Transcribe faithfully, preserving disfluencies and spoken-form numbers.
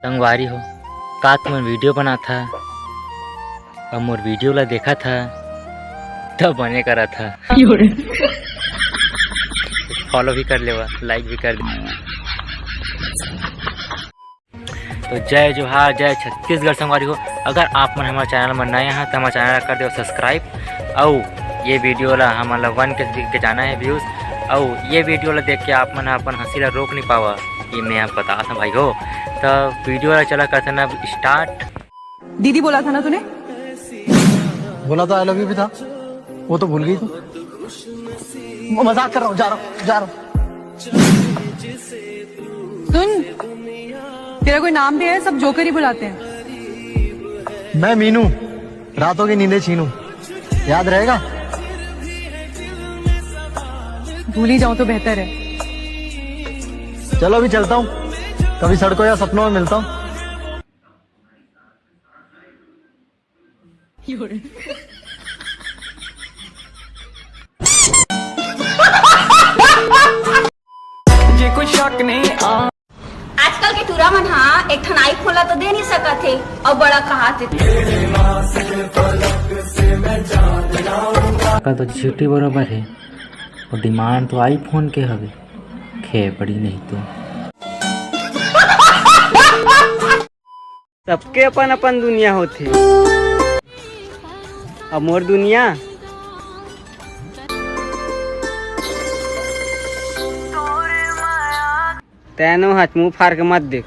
संगवारी हो, का तुमन वीडियो बनाथा अउ मोर वीडियो ला देखाथा, त बने कराथा। फॉलो भी कर लेवा, लाइक भी कर दे। तो जय जोहार, जय छत्तीसगढ़ संगवारी हो। अगर आप मन हमारे चैनल में नए हैं तो हमारे चैनल ला कर दो सब्सक्राइब। अउ ये वीडियो ला हमन ला वन के के जाना है व्यूज। अउ ये वीडियो ला देख के आप मन अपन हंसी ला रोक नहीं पावा, ये मैं आप बता था भाई हो। तो वीडियो ला चला करते ना स्टार्ट। दीदी बोला था ना तूने? बोला तो आई लव यू भी था, वो तो भूल गई तू। म- मजाक कर रहा हूँ, जा रहा हूँ, जा रहा हूँ। सुन, तेरा कोई नाम भी है? सब जोकर ही बुलाते हैं। मैं मीनू, रातों की नींदें छीनू, याद रहेगा? भूल ही जाऊं तो बेहतर है। चलो अभी चलता हूँ, कभी सड़कों या सपनों में मिलता हूँ। आजकल के टूरा मन हा एक ठन आईफोन ला तो दे नहीं सकत हे, अउ बड़ा कहा थे। का तो छुट्टी बरोबर है, और डिमांड तो आईफोन के हवे, खेपड़ी नहीं तो। सबके अपन अपन दुनिया होथे। अब मोर दुनिया। तैनो हच मुंह फार के मत देख।